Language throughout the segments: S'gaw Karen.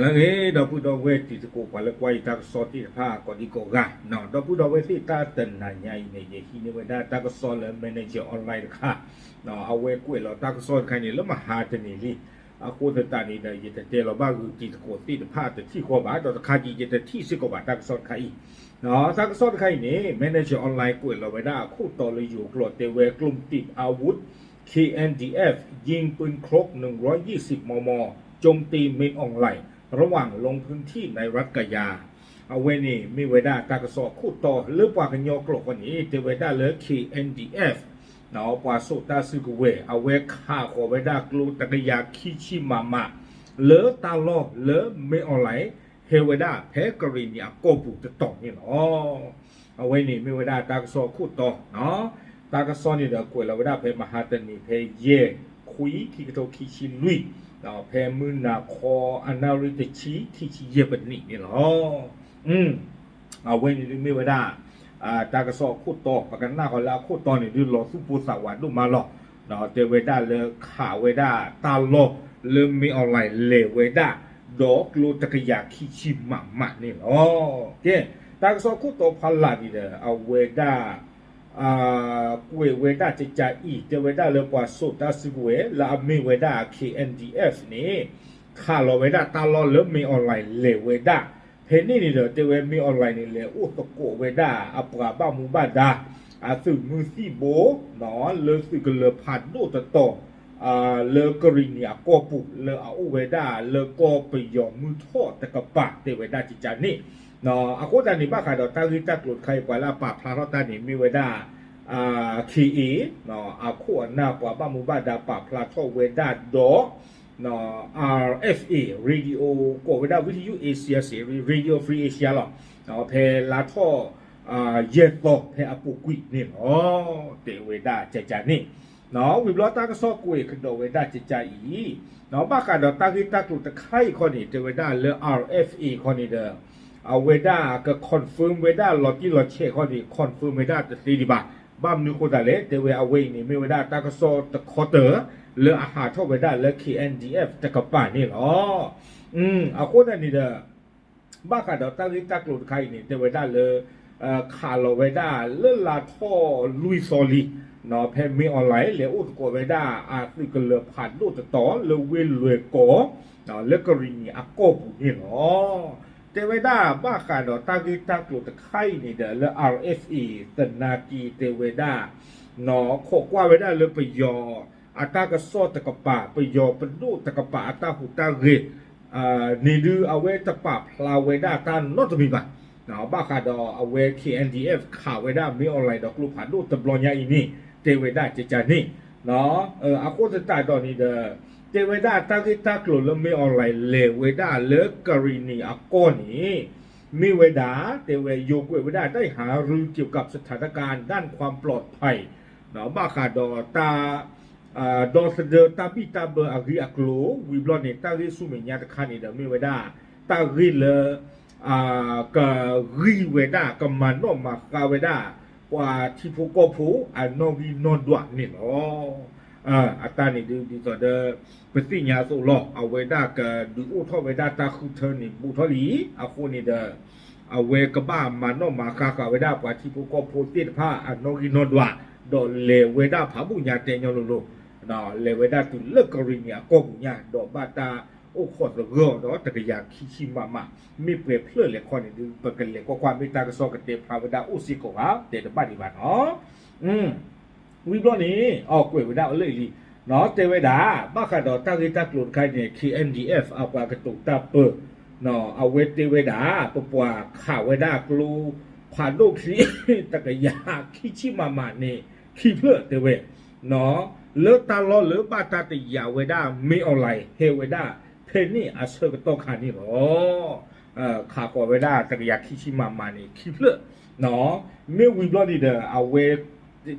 လၢအဂ့ၤ ဒီပုၢ်ဒီဝဲၢ်တံၤသကိး ပှၤလၢကွၢ်ယတၢ်ကစီၣ်သ့ၣ်တဖၣ်ကိးဒံကိးဂၤ, ဒီပုၢ်ဒီဝဲၢ်သ့ၣ် တၢ်တနၤညါအံၤန့ၣ် ယဟံးန့ၢ်ဝဲဒၣ်တၢ်ကစီၣ်လၢ Manager Online တခါ, အဝဲကွဲးလီၤတၢ်ကစီၣ်တခါအံၤန့ၣ် လၢမဟါတနံၤလံ. အဃိသတးန့ၣ်ဒီး ယတတဲလီၤဘၣ်ဂုာ်တံၤသကိးသ့ၣ်တဖၣ်တထံၣ်ဃီဘၣ်, ဒီးတခါဒံးယတထံၣ်စ့ၢ်ကီးဘၣ်တၢ်ကစီၣ်တခါအံၤ. တၢ်ကစီၣ်တခါအံၤန့ၣ် Manager Online ကွဲးလီၤဝဲဒၣ်အခိၣ်တီလၢယိၤကျိာ် တဲဝဲ กลุ่มติดอาวุธ เคเอ็นดีเอฟ ยิงปืนครก หนึ่งร้อยยี่สิบ มม โจมตี เมออนไลน์ ระหว่างลงพื้นที่ในรัฐกะยา. အဝဲန့ၣ်မ့ၢ်ဝဲဒၣ်တၢ်ကစီၣ်အခိၣ်တီ လၢပှၤကညီကျိာ်ဃီန့ၣ် တဲဝဲဒၣ်လၢ เคเอ็นดีเอฟ ပှၤစိာ်တၢ်စုကဝဲၤ အဝဲခးဃီၤဝဲဒၣ်ကျိတကယၤခံဆံ မမ လၢတၢ်လီၢ်လၢ မအလ ဟဲဝဲဒၣ်ဖဲကရ့ၣ်နံၤအကီၢ်ပူၤတတီၤန့ၣ်လီၤ. အဝဲန့ၣ်မ့ၢ်ဝဲဒၣ်တၢ်ကစီၣ်အခိၣ်တီ, တၢ်ကစီၣ်န့ၣ်ဒီးကွဲးလီၤဝဲဒၣ်ဖဲမဟါတနံၤ ဖဲယဲၢ်ခွံ ခံကထိခံဆံလွံၢ်, ဖဲမုၢ်နၤခီအနၣ်ရံၣ်တဆံ ခံဆံယဲၢ်ပနံးန့ၣ်လီၤ. အဝဲန့ၣ်ဒုးမ့ၢ်ဝဲဒၣ် တၢ်ကစီၣ်အခိၣ်တီ, ပကနၣ်ဃီၤလၢအခိၣ်တီန့ၣ်ဒုး လီၤသူၣ်ပိၢ်သးဝးဒိၣ်မးလီၤ. တဲဝဲဒၣ်လၢခးဝဲဒၣ်တၢ်လီၢ်လၢ မအလ လဲၤဝဲဒၣ် ဒီးကျိတကယၤခံဆံ မမ န့ၣ်လီၤ. ကဲ, တၢ်ကစီၣ်ခိၣ်တီဖီလာ်န့ၣ်ဒီး အဝဲဒၣ် ကွဲးဝဲဒၣ်ကကးအံၤ တဲဝဲဒၣ်လၢပှၤစိာ်တၢ်စုကဝဲၤ လၢအမ့ၢ်ဝဲဒၣ် เคเอ็นดีเอฟ န့ၣ် ခးလီၤဝဲဒၣ်တၢ်လီၢ်လၢ မအလ လဲၤဝဲဒၣ်. ဖဲန့ၣ်န့ၣ်ဒီး တဲဝဲ မအလ န့ၣ် လဲၤအိၣ်သကိးဝဲဒၣ်အပှၤဘၣ်မူဘၣ်ဒါ အသုးမုၢ်သံၣ်ဘိ လၢသုးကလၢၤဖးဒိၣ်တတီၤ လၢကရ့ၣ်နံၤအကီၢ်ပူၤ လၢအအိၣ်ဝဲဒၣ်လၢကီၢ်ပယီၤမုၢ်ထီၣ်တကပၤ တဲဝဲဒၣ်ကကးန့ၣ်. အဃိသတးန့ၣ် ဘၣ်ဃးဒီးတၢ်ဂ့ၢ်တၢ်ကျိၤတခါအံၤ ပှၤလၢအပာ်ဖျါထီၣ်တၢ်န့ၣ် မ့ၢ်ဝဲဒၣ် ခ့ၣ်အ့ၣ် အခိၣ်အနၢ်ပှၤဘၣ်မူဘၣ်ဒါပာ်ဖျါထီၣ်ဝဲဒၣ်ဒီး RFA Radio ကိးဝဲဒၣ် Vigilant Asia Radio Free Asia လီၤ. ဖဲလါထီၣ် ယဲၢ်သီဖဲအပူၤကွံာ်န့ၣ်လီၤ. တဲဝဲဒၣ်ကကးန့ၣ်. ဝံၤဘျီတၢ်ကစီၣ်ကွဲးကဒီးဝဲဒၣ်ကကးအံၤ, ဘၣ်ဃးဒီးတၢ်ဂ့ၢ်တၢ်ကျိၤတခါအံၤခီန့ၣ် တဲဝဲဒၣ်လၢ RFA ခီန့ၣ်ဒီး အဝဲဒၣ်က confirm ဝဲဒၣ်လီၤတံၢ်လီၤဆဲးခီန့ၣ် confirm ဝဲဒၣ်တသ့ဒံးဘၣ်. ဘၣ်မနုၤဃိသတးလဲၣ်, တဲဝဲအဝဲအံၤန့ၣ် မ့ၢ်ဝဲဒၣ်တၢ်ကစီၣ်တခီတၢၢ် လၢအဟးထီၣ်ဝဲဒၣ်လၢ ခ့ၣ်အ့ၣ်အ့ၣ် တကပၤန့ၣ်လီၤ. အဃိသတးန့ၣ်ဒီး ဘၣ်ဃးဒီးတၢ်ဂ့ၢ်တၢ်ကျိၤတခါအံၤန့ၣ် တဲဝဲဒၣ်လၢ ခးလီၤဝဲဒၣ်လၢလါထီၣ်လွံၢ်သီလံ, ဖဲ မအလ လဲၤအိၣ်သကိးဝဲဒၣ်အသုးကလၢၤဖးဒိၣ်တတီၤ လၢဝ့ၢ်လွဲၢ်ကီၢ် လၢကရ့ၣ်နံၤအကီၢ်ပူၤန့ၣ်လီၤ. တဲဝဲဒၣ်ဘၣ်ဃးဒီးတၢ်ဂ့ၢ်တၢ်ကျိၤတခါအံၤန့ၣ်ဒီး လၢ RFA သနာ်က့တဲဝဲဒၣ် ခိးကွၢ်ဝဲဒၣ်လၢပယီၤအတၢ်ကစီၣ်တကပၤ ပယီၤပဒိၣ်တကပၤအတၢ်ဟူးတၢ်ဂဲၤ န့ၣ်ဒုးအဝဲတပာ်ဖျါဝဲဒၣ်တၢ်နီတမံၤဘၣ်. ဘၣ်ဃးဒီးအဝဲ ခ့ၣ်အ့ၣ်အ့ၣ် ခးဝဲဒၣ် မအလ ဒီးကျိဖးဒိၣ်တဘျီညါအံၤန့ၣ် တဲဝဲဒၣ်ကကးန့ၣ်. အဃိသတးဒီးန့ၣ်ဒီး တဲဝဲဒၣ်တၢ်ဂ့ၢ်တၢ်ကျိၤလၢ မအလ လဲၤဝဲဒၣ်လၢကရ့ၣ်နံၤအကီၢ်န့ၣ် မ့ၢ်ဝဲဒၣ် တဲဝဲ ယိၤကွဲးဝဲဒၣ်တၢ်အံၤ ဟးရူး เกี่ยวกับสถานการณ์ด้านความปลอดภัย ဘၣ်ဃးဒီးတၢ် ဒီသဒၢတၢ်ဘံၣ်တၢ်ဘၢအဂ့ၢ်အကျိၤ ဝံၤဘျီန့ၣ် တၢ်ဂ့ၢ်ဆူမဲာ်ညါတခါန့ၣ်ဒီး မ့ၢ်ဝဲဒၣ် တၢ်ဂ့ၢ်လၢ ကဂံၢ်ဝဲဒၣ် ကမၤနီၣ်မၤဃါဝဲဒၣ် ပှၤထံဖိကီၢ်ဖိအနီၣ်ဂံၢ်နီၣ်ဒွးန့ၣ်လီၤ. အတၢ်န့ၣ်ဒုး ဒ်သိးဒီး ပသ့ၣ်ညါအသိးလီၤ အဝဲဒၣ်ကဒုးအိၣ်ထီၣ်ဝဲဒၣ်တၢ်ဃုထၢန့ၣ် ဘူးထီၣ်လံ. အဃိန့ၣ်ဒီး အဝဲကဘၣ်မၤနီၣ်မၤဃါဃာ်ဝဲဒၣ်ပှၤထံဖိကီၢ်ဖိသ့ၣ်တဖၣ်အနီၣ်ဂံၢ်နီၣ်ဒွး, ဒီးလဲၤဝဲဒၣ်ဖးဘူၣ်ညါတဲညီလိၤလိၤ, လဲၤဝဲဒၣ်တုၤလၢကရ့ၣ်နံၤအကီၢ်ပူၤညါ ဒီးဘၣ်တၢ်အိၣ်ခိးသဂၢၢ်အီၤဒီးတကယၤခံဆံ မမ, မ့ၢ်ပှဲၤဖျၢၣ်လဲၣ်ခီန့ၣ်ဒုး ပကလဲၤကွၢ်ကွၢ် မ့ၢ်တၢ်ကစီၣ်ကတဲဖျါဝဲဒၣ်အိၣ်စ့ၢ်ကီးဧါ တဲတဘၣ်ဒံးဘၣ်နီၤ. ဝံၤဘျီန့ၣ် အီၣ်ကွဲးဝဲဒၣ်အီၤလၢအံၤလံ, တဲဝဲဒၣ် ဘၣ်ဃးဒီးတၢ်ဂ့ၢ်တၢ်ကျိၤတခါအံၤန့ၣ် ခ့ၣ်အ့ၣ်အ့ၣ် အပှၤကတိၤတၢ်ပၢ အဝဲတဲဝဲဒၣ် ပပှၤခးဝဲဒၣ်ကျိ ဖးဒိၣ်ချံ တကယၤခံဆံ မမ န့ၣ် ခံဖျၢၣ်တဲဝဲ, လၢတၢ်လီၢ်လၢဘၣ်တၢ်တယာ်ဝဲဒၣ် မအလ ဟဲဝဲဒၣ် ဖဲန့ၣ်အဆၢကတီၢ်ခါန့ၣ်လီၤ. ခးဃီၤဝဲဒၣ်တကယၤခံဆံ မမ န့ၣ် ခံဖျၢၣ်, မ့ၢ်ဝံၤဘျီန့ၣ်ဒီး အဝဲ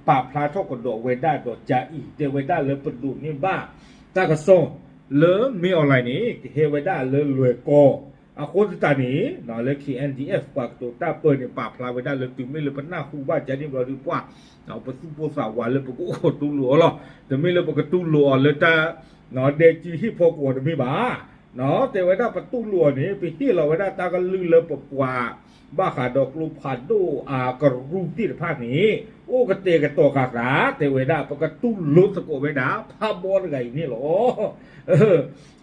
ပာ်ဖျါထီၣ်ကဒီးဝဲဒၣ်ဒီးကါအံၤ တဲဝဲဒၣ်လၢပဒိးန့ၢ်ဘၣ် တၢ်ကစီၣ် လၢ မအလ န့ၣ် ကဟဲဝဲဒၣ်လၢလွဲၢ်ကီၢ်, အဃိသတးန့ၣ် လၢ ခ့ၣ်အ့ၣ်အ့ၣ် ပှၤကတိၤတၢ်ပၢန့ၣ် ပာ်ဖျါဝဲဒၣ်လၢ တုၤမ့ၢ်လၢပနၢ်ဟူဘၣ်ကါန့ၣ်ဘျီဒုးပှၢ် ပသူၣ်ပိၢ်သးဝးလၢပကအိၣ်ခိးတူၢ်လိာ်အီၤလီၤ. တမ့ၢ်လၢပကတူၢ်လိာ်အီၤလၢတၢ် ဒဲကၠံဟ့ၣ်ဖီကဝီၤတမ့ၢ်ဘၣ်. တဲဝဲဒၣ်ပတူၢ်လိာ်အီၤန့ၣ် ပဟ့ၣ်လီၤဝဲဒၣ်တၢ်ကလုၢ်လၢပပှၤ ဘၣ်ဃးဒီးကျိဖးဒိၣ်အကရူၢ်သ့ၣ်တဖၣ်န့ၣ် အိၣ်ကတဲာ်ကတီၤဃာ်သး တဲဝဲဒၣ် ပကတူၢ်လိာ်သကိးဝဲဒၣ် ဖးဘီတဂၤအံၤန့ၣ်လီၤ.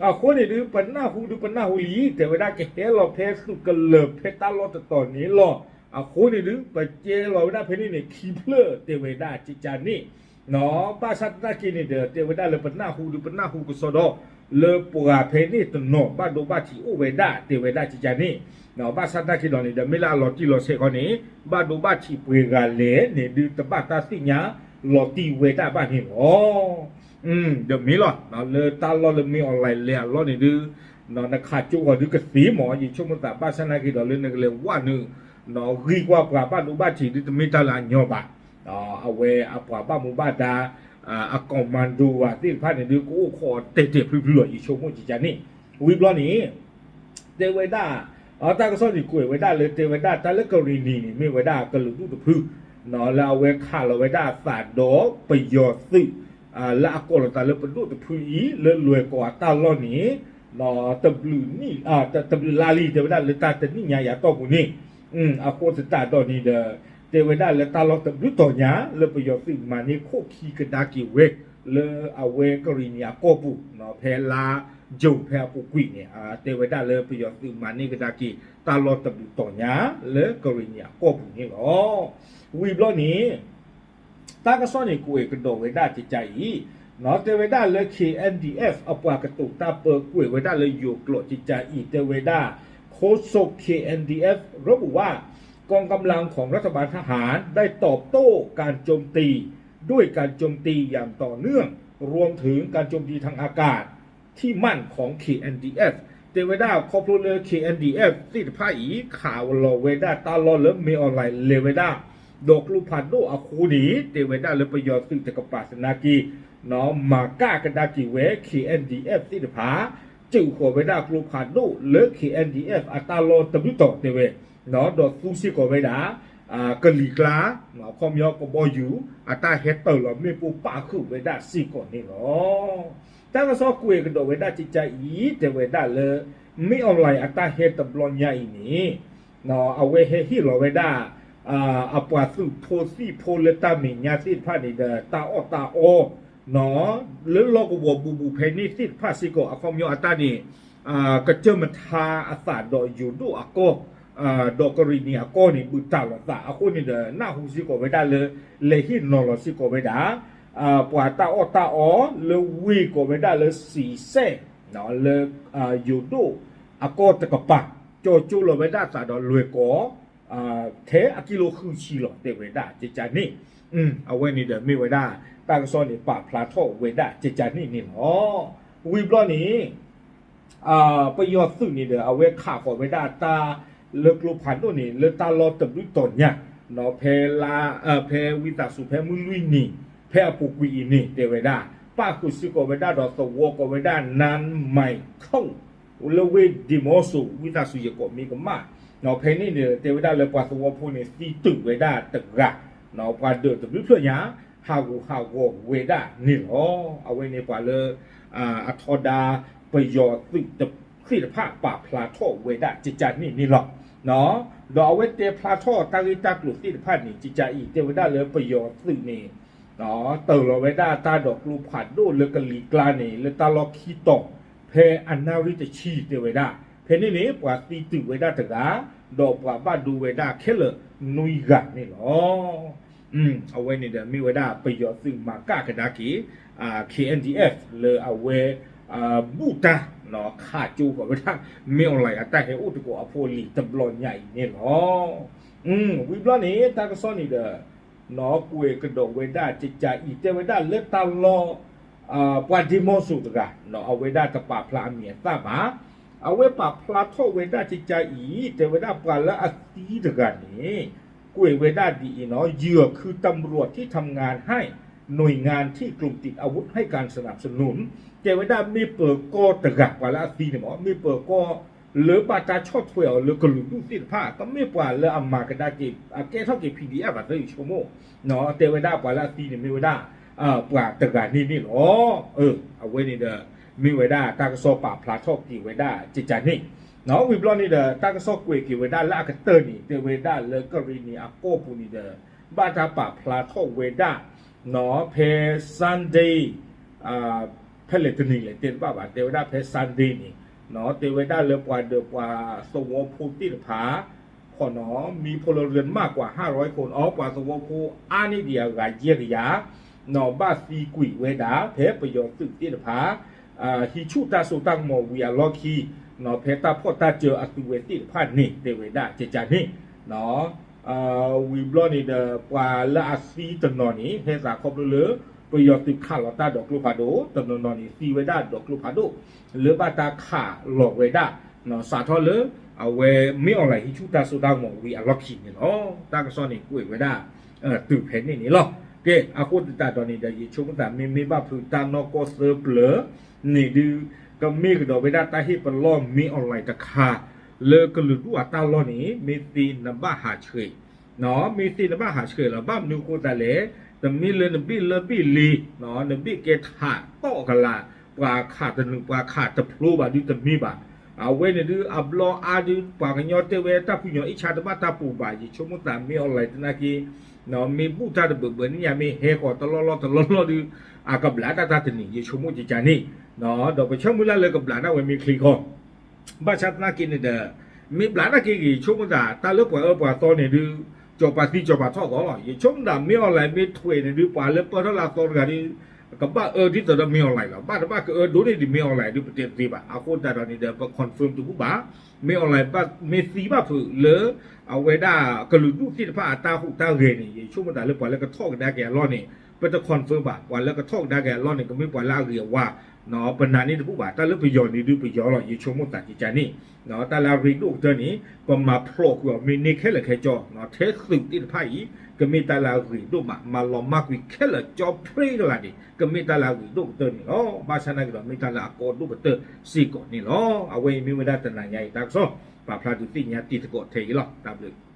အဃိန့ၣ်ဒုး ပနၢ်ဟူဒုးပနၢ်ဟူလံ တဲဝဲဒၣ် ကဟဲလီၤဖဲသုးကလၢၤဖဲတၢ်လီၢ်တတီၤန့ၣ်လီၤ. အဃိန့ၣ်ဒုး ပကဲလီၤဝဲဒၣ်ဖဲန့ၣ်န့ၣ် ခံဖျၢၣ် တဲဝဲဒၣ် ကကန့ၣ် ဘၣ်ဆၣ်သနာ်က့န့ၣ်ဒီး တဲဝဲဒၣ်လၢပနၢ်ဟူဒုးပနၢ်ဟူကစီဒီ လၢပှၤဖဲန့ၣ်တနီၤ ဘၣ်ဒိဘၣ်ထံးအိၣ်ဝဲဒၣ် တဲဝဲဒၣ် ကကန့ၣ်. ဘၣ်ဆၣ်သနာ်က့ဒီးန့ၣ်ဒီး မ့ၢ်လၢအလီၤတံၢ်လီၤဆဲးခီန့ၣ် ဘၣ်ဒိဘၣ်ထံးပှဲၤဂၤလဲၣ်န့ၣ်ဒုး တဘၣ်တၢ်သ့ၣ်ညါလီၤတံၢ်ဝဲဒၣ်ဘၣ်န့ၣ်လီၤ. ဒီးမ့ၢ်လီၤ လၢတၢ်လီၢ်လၢ မင်းအောင်လှိုင် လဲၤအလီၢ်န့ၣ်ဒုး နခးကၠိဃီၤဒုးကသ့မး ယဆိကမိၣ်သး ဘၣ်ဆၣ်သနာ်က့ဒီး လၢနကလဲၤဝဲနုာ် ဂံၢ်ကွၢ်ပှၤဘၣ်ဒိဘၣ်ထံးဒုး တမ့ၢ်တၢ်လၢအညီဘၣ်. အဝဲအပှၤဘၣ်မူဘၣ်ဒါ အ commando သ့ၣ်တဖၣ်န့ၣ်ဒုး ကအိၣ်ခိးတဲာ်တဲာ်ဖျုဖျုလီၤ ယဆိကမိၣ် ကကန့ၣ်. ဝံၤဘျီန့ၣ် တဲဝဲဒၣ် တၢ်ကစီၣ်န့ၣ်ကွဲးဝဲဒၣ်လၢ တဲဝဲဒၣ်တၢ်လၢကရံၣ်နံၤန့ၣ် မ့ၢ်ဝဲဒၣ်ကလုာ်ဒူၣ်တဖု လၢအဝဲခးလီၤဝဲဒၣ်အသးဒီးပယီၤသုး လၢအကိးလီၤသးလၢပဒိၣ်တဖုအံၤ လၢလွဲၢ်ကီၢ်အတၢ်လီၢ်န့ၣ် တဘျုးလါလံ တဲဝဲဒၣ်လၢတၢ်တနံၣ်ညါယၤတီၢ်ပူၤန့ၣ်. အဃိသတးဒီးန့ၣ်ဒီး တဲဝဲဒၣ်လၢတၢ်လီၢ်တဘျုးတီၤညါ လၢပယီၤသုးမၤန့ၢ်ခိၣ်ခံကဒါက့ၤဝဲ လၢအဝဲကရံၣ်နံၤအကီၢ်ပူၤ ဖဲလါ June ဖဲအပူၤကွံာ်န့ၣ် တဲဝဲဒၣ်လၢပယီၤသုးမၤန့ၢ်ကဒါက့ၤ တၢ်လီၢ်တဘျုးတီၤညါ လၢကရံၣ်နံၤအကီၢ်ပူၤန့ၣ်လီၤ. ဝံၤဘျီန့ၣ် တၢ်ကစီၣ်န့ၣ်ကွဲးကဒီးဝဲဒၣ် ကကအံၤ တဲဝဲဒၣ်လၢ K N D F အပှၤကတိၤတၢ်ပၢကွဲးဝဲဒၣ်လၢယိၤကျိာ် ကကအံၤ တဲဝဲဒၣ် โฆษก K N D F ระบุว่า กองกำลังของรัฐบาลทหารได้ตอบโต้การโจมตีด้วยการโจมตีอย่างต่อเนื่อง รวมถึงการโจมตีทางอากาศที่มั่นของ K N D F တဲဝဲဒၣ်ခီဖျိလၢ K N D F သ့ၣ်တဖၣ်အံၤ ခးလီၤဝဲဒၣ်တၢ်လီၢ်လၢ မင်းအောင်လှိုင် လဲၤဝဲဒၣ် ဒီးကျိဖးဒိၣ်အဃိန့ၣ် တဲဝဲဒၣ်လၢပယီၤသုးတကပၤသနာ်က့ မၤကၣ်ကဒါက့ၤဝဲ K N D F သ့ၣ်တဖၣ် စုးဃီၤဝဲဒၣ်ကျိဖးဒိၣ်လၢ K N D F အတၢ်လီၢ်တဘျုးတီၤတဲဝဲ ဒီးသူစ့ၢ်ကီးဝဲဒၣ် ကလံၤကျါ ခီပညီကဘီယူၤ အတၢ်ဟဲတၢၤလီၤမ့ၣ်ပိၢ်ပာ်ဃုာ်ဝဲဒၣ်စ့ၢ်ကီးန့ၣ်လီၤ. တၢ်ကစီၣ်ကွဲးကဒီးဝဲဒၣ် ကကအံၤ တဲဝဲဒၣ်လၢ မင်းအောင်လှိုင် အတၢ်ဟဲတဘျီညါအံၤန့ၣ် အဝဲဟဲဟ့ၣ်လီၤဝဲဒၣ် အပှၤသုးဖိသံၣ်ဖိလၢတၢ်မဲာ်ညါသ့ၣ်တဖၣ်န့ၣ်ဒီး တၢ်အီၣ်တၢ်အီ လၢလီၢ်ကဝီၤဘူးဘူးဖဲန့ၣ်သ့ၣ်တဖၣ်စ့ၢ်ကီး အခီပညီအတၢ်န့ၣ် ကစၢၢ်မထါအသးဒီးယိၤဒိၣ်အကီၢ် ဒီးကရံၣ်နံၤအကီၢ်န့ၣ် ဘူးတၢ်လီၤသးအဃိန့ၣ်ဒီး နၢ်ဟူစ့ၢ်ကီးဝဲဒၣ်လၢ လဲၤဟ့ၣ်နီၤလီၤစ့ၢ်ကီးဝဲဒၣ် ပှၤတၢ်အီၣ်တၢ်အီ လၢဝ့ၢ်ကိးဝဲဒၣ်လၢ စံစဲၣ် လၢ ယိၤဒိၣ်အကီၢ်တကပၤ ကၠီကၠိလီၤဝဲဒၣ်သးဒီးလွဲၢ်ကီၢ် ထဲအကံလိဃုဆံလီၤ တဲဝဲဒၣ် ကကန့ၣ်. အဝဲန့ၣ်ဒီးမ့ၢ်ဝဲဒၣ် တၢ်ကစီၣ်န့ၣ် ပာ်ဖျါထီၣ်ဝဲဒၣ် ကကန့ၣ်န့ၣ်လီၤ. ဝံၤဘျီန့ၣ် ပယီၤသုးန့ၣ်ဒီး အဝဲခးဃီၤဝဲဒၣ်တၢ်လၢကျိဖးဒိၣ်န့ၣ် လၢတၢ်လီၢ်တဘျုးတီၤညါ ဖဲလါ ဖဲဝံသးစူၤ ဖဲမုၢ်လွံၢ်နံၤ ဖဲအပူၤကွံာ်အံၤန့ၣ် တဲဝဲဒၣ် ပၣ်ဃုာ်စ့ၢ်ကီးဝဲဒၣ်ဒီးသဝီကိးဝဲဒၣ် နၢၣ်မံၤခိၣ် လၢဝ့ၢ်ဒံမီစိ ဝံသးစူၤ ယကိးမ့ၢ်ကမၣ် ဖဲန့ၣ်န့ၣ် တဲဝဲဒၣ်လၢပှၤသဝီဖိန့ၣ် သံတုၤဝဲဒၣ်တဂၤ ပှၤဒၢးတဘျုးဖျၢၣ်ညါ ဟးဂူာ်ဟးဂီၤဝဲဒၣ်န့ၣ်လီၤ. အဝဲန့ၣ်ပှၤလၢ အထီဒါပယီၤသုးသ့ၣ်တဖၣ်ပာ်ဖျါထီၣ်ဝဲဒၣ် ကကန့ၣ်န့ၣ်လီၤ. ဒီးအဝဲတဲဖျါထီၣ်တၢ်ဂ့ၢ်တၢ်ကျိၤသ့ၣ်တဖၣ်န့ၣ် ကကအံၤ တဲဝဲဒၣ်လၢပယီၤသုးန့ၣ် တၢၤလီၤဝဲဒၣ်တၢ်ဒီးကျိဖးဒိၣ်လၢကလံၤကျါန့ၣ် လၢတၢ်လီၢ်ခံတီၤ ဖဲအနၣ်ရံၣ်တဆံ တဲဝဲဒၣ် ဖဲန့ၣ်န့ၣ် ပှၤသံတုၤဝဲဒၣ်တဂၤ ဒီးပှၤဘၣ်ဒိဝဲဒၣ်ခဲလၢာ်နွံဂၤန့ၣ်လီၤ. အဝဲန့ၣ်ဒီးမ့ၢ်ဝဲဒၣ်ပယီၤသုးမၤကၣ်ကဒါက့ၤ K N D F လၢအဝဲ ဘူၣ်တၢ် ခးကၠိဃီၤဝဲဒၣ် မင်းအောင်လှိုင် အတၢ်ဟဲအိၣ်သကိးအဖိအလံၤတဘျီညါအံၤန့ၣ်လီၤ. ဝံၤဘျီန့ၣ် တၢ်ကစီၣ်န့ၣ်ဒီး ကွဲးကဒီးဝဲဒၣ် ကကအံၤ တဲဝဲဒၣ်လၢတၢ်လီၢ် ပှၤဒ့မီစိၤတဂၤ အဝဲဒၣ်တပာ်ဖျါအမံၤအသၣ်ဘၣ်. အဝဲပာ်ဖျါထီၣ်ဝဲဒၣ် ကကအံၤ တဲဝဲဒၣ်ပှၤလၢအသံတဂၤန့ၣ် ကွဲးဝဲဒၣ်ဒ်အံၤနီၤ เหยื่อคือตำรวจที่ทำงานให้หน่วยงานที่กลุ่มติดอาวุธให้การสนับสนุน တဲဝဲဒၣ်မ့ၢ်ပၢၤကီၢ်တဂၤ ပှၤလၢအသံန့ၣ်မ့ၢ် မ့ၢ်ပၢၤကီၢ် လၢဘၣ်တၢ်ဆီၣ်ထွဲအီၤလၢကလုာ်ဒူၣ်သ့ၣ်တဖၣ် ကမ့ၢ်ပှၤလၢအမၤကဒါက့ၤ အကဲထီၣ်က့ၤ P D F အသး ယဆိကမိၣ် တဲဝဲဒၣ်ပှၤလၢအသံန့ၣ်မ့ၢ်ဝဲဒၣ် ပှၤတဂၤန့ၣ်န့ၣ်လီၤ. အဝဲန့ၣ်ဒီး မ့ၢ်ဝဲဒၣ်တၢ်ကစီၣ်ပာ်ဖျါထီၣ်က့ၤဝဲဒၣ်ကကန့ၣ်, ဝံၤဘျီန့ၣ်ဒီး တၢ်ကစီၣ်ကွဲးက့ၤဝဲဒၣ်လၢအကတၢၢ်န့ၣ် တဲဝဲဒၣ်လၢကရ့ၣ်နံၤအကီၢ်ပူၤန့ၣ်ဒီး ဘၣ်တၢ်ပာ်ဖျါထီၣ်ဝဲဒၣ် ဖဲ Sunday ဖဲလဲၣ်တနံၤလဲၣ်တဲတဘၣ်ဘၣ် တဲဝဲဒၣ်ဖဲ Sunday န့ၣ် တဲဝဲဒၣ်လၢပှၤဒီးပှၤသဝီဖိသ့ၣ်တဖၣ် ခီနီၤ မံဖိလၢရၢၢ်မးကွၢ် ห้าร้อยคน အီ ပှၤသဝီဖိအါန့ၢ်ဒံးအဂၤယဲၢ်ကယၤ နီၤ ဘၣ်သံကွံာ်ဝဲဒၣ် ဖဲပယီၤသုးသ့ၣ်တဖၣ် ဟံးဆူၣ်တၢ်စိတၢ်ကမီၤဝံၤအလီၢ်ခံ နီၤ ဖဲတၢ်ဖီၣ်တၢ်စၢၤအသုဝဲသ့ၣ်တဖၣ်န့ၣ် တဲဝဲဒၣ်ကကန့ၣ် ဝံၤဘျီန့ၣ်ဒီး ပှၤလၢအသံတနီၤန့ၣ် ဟဲသးခီဖျိလၢ ပယီၤသုးခးလီၤတၢ်ဒီးကျိဖးဒိၣ် တနီၤနီၤန့ၣ် သံဝဲဒၣ်ဒီးကျိဖးဒိၣ် လၢဘၣ်တၢ်ခးလီၤဝဲဒၣ် စးထီၣ်လၢ အဝဲမ့ၢ်အီၣ်လဲၣ်ဟံးဆူၣ်တၢ်စိတၢ်ကမီၤဝံၤအလီၢ်ခံန့ၣ်လီၤ. တၢ်ကစီၣ်န့ၣ်ကွဲးဝဲဒၣ် တုၤဖဲန့ၣ်န့ၣ်လီၤ. ကဲ အဃိသတးဒီးန့ၣ်ဒီး ယဆိကမိၣ်သးမ့မ့ၢ်ဘၣ်ဖုးတၢ်နီၢ်ကီၢ်သၢပျၢၤ န့ၣ်ဒုး ကမ့ၢ်ကဒီးဝဲဒၣ်တၢ်ဟ့ၣ်ပလီၢ်မ့ၢ်အီၣ်လဲၣ်တခါ လၢကလုာ်ဒူၣ်အတၢ်လီၢ်န့ၣ် မ့ၢ်သ့နဘၣ်ဟးဆှဲး မ့ၢ်သ့နဘၣ်ဟးဆှဲးလီၤ. ဘၣ်မနုၤအဃိသတးလဲၣ် တမ့ၢ်လၢနဘ့ၣ်လၢဘ့ၣ်လ့ နဘ့ၣ်ကဲထးတီၣ်ကလာ် ပှၤခးတနုာ်ပှၤခးတဖျိဘၣ်ဒုးတမ့ၢ်ဘၣ်. အဝဲန့ၣ်ဒုးအဘျီအါဒုး ပှၤကညီတဲဝဲတၢ်ဖုညိၣ်အ့ၣ်ဆါတဘၣ်တၢ်ပူၤဘၣ် ယဆိကမိၣ်သးမ့ၢ်အီၣ်လဲၣ်သနာ်က့ မ့ၢ်ဘူၣ်တၢ်တဘၢၣ်ဘၢၣ်န့ၣ်ညါမ့ၢ်ဟဲဃီၤတလီၢ်လီၢ်တလီၢ်လီၢ်ဒုး အကဘျးတၢ်တၢ်တနံၤ ယဆိကမိၣ်ကကန့ၣ် ဒီးပဆၢမုၢ်လၢ်လၢကဘျးဒၣ်ဝဲမ့ၢ်ချ့ခီ ဘၣ်ဆၣ်သနာ်က့န့ၣ်ဒီး မ့ၢ်ဘျးနာ်က့ဂ့ၤ ဆိကမိၣ်သး တၢ်လၢပှၤအၢပှၤသီန့ၣ်ဒုး ကၠီၤပၤသံကၠီၤပၤထီၣ်သီလီၤ. ယဆိကမိၣ်သးမ့ၢ်အီၣ်လဲၣ်မ့ၢ်ထွဲးန့ၣ်ဒုး ပှၤလၢပၢၢ်ထီၣ်လၢအသီတဂၤဒုး ကဘၣ်အၢဒ်သိးဒီးမ့ၢ်အီၣ်လဲၣ်လီၤ. ဘၣ်တဘၣ်ကအၢဒိၣ်န့ၢ်ဒံးမ့ၢ်အီၣ်လဲၣ်ဒုး ပတဲတသ့ဘၣ်. အဃိသတးဒီးန့ၣ်ဒီး ပ confirm တဘူၣ်ဘၣ်. မ့ၢ်အီၣ်လဲၣ်မ့ၢ်သံဘၣ်ဖုးလၢ အဝဲဒၣ်ကလုာ်ဒူၣ်သ့ၣ်တဖၣ်အတၢ်ဟူးတၢ်ဂဲၤန့ၣ် ယဆိကမိၣ်သးလၢပှၤလၢကထီၣ်ကဒါက့ၤအလီၢ်န့ၣ် ပတ confirm ဘၣ်. ပှၤလၢကထီၣ်ကဒါက့ၤအလီၢ်န့ၣ် ကမ့ၢ်ပှၤလၢအဂ့ၤအဝါ ပနာ်န့ၢ်တဘူၣ်ဘၣ်. တၢ်လၢပယီၤန့ၣ်ဒုးပယီၤလီၤ ယဆိကမိၣ်သးကကန့ၣ် တၢ်လၢအရ့ဒိၣ်ကတၢၢ်န့ၣ် ပမၤဖျိးကွံာ်အီၤမ့ၢ်န့ၢ်ခဲလၢာ်ခဲဆ့ ထဲသုးသ့ၣ်တဖၣ်အံၤ ကမ့ၢ်တၢ်လၢအရ့ဒိၣ်မး မၤလီၤမၢ်ကွံာ်ခဲလၢာ်ကၠီဖျ့ကလာ်န့ၣ် ကမ့ၢ်တၢ်လၢအရ့ဒိၣ်ကတၢၢ်န့ၣ်လီၤ. ဘၣ်ဆၣ်သနာ်က့ဒီး မ့ၢ်တၢ်လၢအကီဒိၣ်ကတၢၢ်စ့ၢ်ကီးန့ၣ်လီၤ. အဝဲအံၤမ့ၢ်ဝဲဒၣ်တနၤညါအံၤတၢ်ကစီၣ် ပာ်ဖျါဒုးသ့ၣ်ညါတံၤသကိးထဲအံၤလီၤ. တၢ်ဘျုး